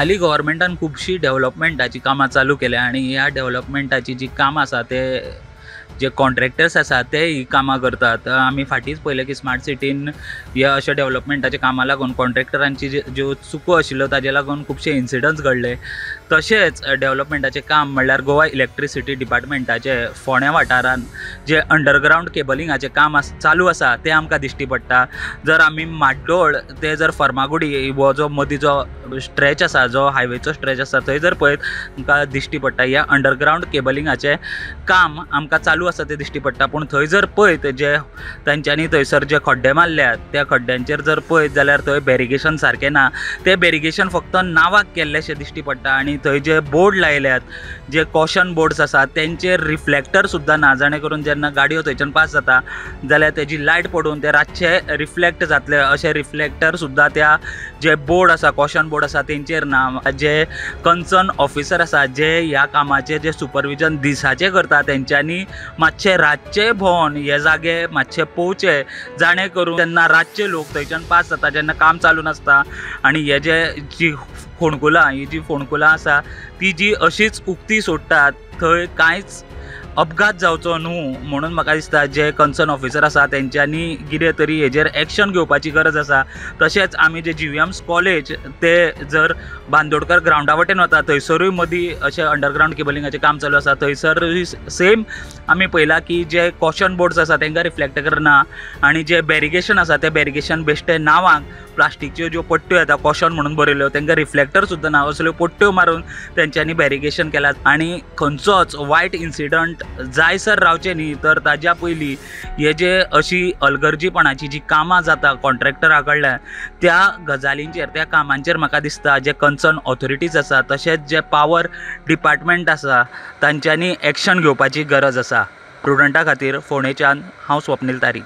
हालीं गव्हर्मेंटान खुबशीं डेव्हलपमेंटाचीं कामां चालू केल्या आनी ह्या डेव्हलपमेंटाचीं जीं कामां आसा ते जे कॉन्ट्रॅक्टर्स आसा ते हीं कामां करतात. आमी फाटींच पळयलें की स्मार्ट सिटीन ह्या अशा डेव्हलपमेंटाच्या कामां लागून कॉन्ट्रॅक्टरांची ज्यो चुको आशिल्ल्यो ताजे लागून खुबशे इन्सिडंट्स घडले. तशेंच डेव्हलपमेंटाचें काम म्हणल्यार गोवा इलेक्ट्रिसिटी डिपार्टमेंटाचें फोंड्या वाठारांत जे अंडरग्रावंड केबलिंगाचें काम चालू आसा तें आमकां दिश्टी पडटा. जर आमी म्हाड्डोळ ते जर फर्मागुडी हो जो मदीं जो स्ट्रेच आसा, जो हायवेचो स्ट्रेच आसा थंय जर पळयत आमकां दिश्टी पडटा ह्या अंडरग्रावंड केबलिंगाचें काम आमकां चालू आसा तें दिश्टी पडटा. पूण थंय जर पळयत जे तांच्यांनी थंयसर जे खड्डे मारल्यात त्या खड्ड्यांचेर जर पळयत जाल्यार थंय बॅरिगेशन सारकें ना, तें बॅरिगेशन फक्त नांवाक केल्लेंशें दिश्टी पडटा. आनी थंय जे बोर्ड लायल्यात, जे कॉशन बोर्ड्स आसात तेंचेर रिफ्लेक्टर सुद्दां ना, जाणें करून जेन्ना गाडयो थंयच्यान पास जाता जाल्यार तेजी लायट पडून ते रातचे रिफ्लेक्ट जातले अशे रिफ्लेक्टर सुद्दां त्या जे बोर्ड आसा, कॉशन बोर्ड आसा तेंचेर ना. जे कन्सर्न ऑफिसर आसा जे ह्या कामाचें जे सुपरविजन दिसाचें करता तेंच्यांनी मातशें रातचें भोंवन हे जागे मातशे पोवचे, जाणें करून जेन्ना रातचे लोक थंयच्यान पास जाता जेन्ना काम चालू नासता आनी हे जे जी फोंडकुलां, ही जी फोंडकुलां आसा ती जी अशीच उक्ती सोडटात थंय कांयच अपघात जावचो न्हू म्हणून म्हाका दिसता जे कन्सर्न ऑफिसर आसा तेंच्यांनी कितें तरी हेजेर एक्शन घेवपाची गरज आसा. तशेंच आमी जे GVM's college ते जर बांदोडकर ग्रावंडा वटेन वता थंयसरूय मदीं अशें अंडरग्रावंड केबलिंगाचें काम चालू आसा, थंयसरूय सेम आमी पळयलां की जे कॉशन बोर्ड्स आसा तांकां रिफ्लेक्टर ना आनी जे बॅरिगेशन आसा तें बॅरिगेशन बेश्टे नांवाक प्लास्टिकच्यो ज्यो पट्ट्यो येता कॉशन म्हणून बरयल्यो तांकां रिफ्लेक्टर सुद्दां ना, असल्यो पट्ट्यो मारून तेंच्यांनी बॅरिगेशन केलां. आनी खंयचोच वायट इन्सिडंट जायसर रावचें न्ही तर ताज्या पयलीं हे जे अशी अलगर्जीपणाची जी कामां जाता कॉन्ट्रॅक्टरा कडल्यान त्या गजालींचेर, त्या कामांचेर म्हाका दिसता जे कन्सर्न ऑथॉरिटीज आसा तशेंच जे पावर डिपार्टमेंट आसा तांच्यांनी एक्शन घेवपाची गरज आसा. प्रुडंटा खातीर फोंडेच्यान हांव स्वप्नील तारी.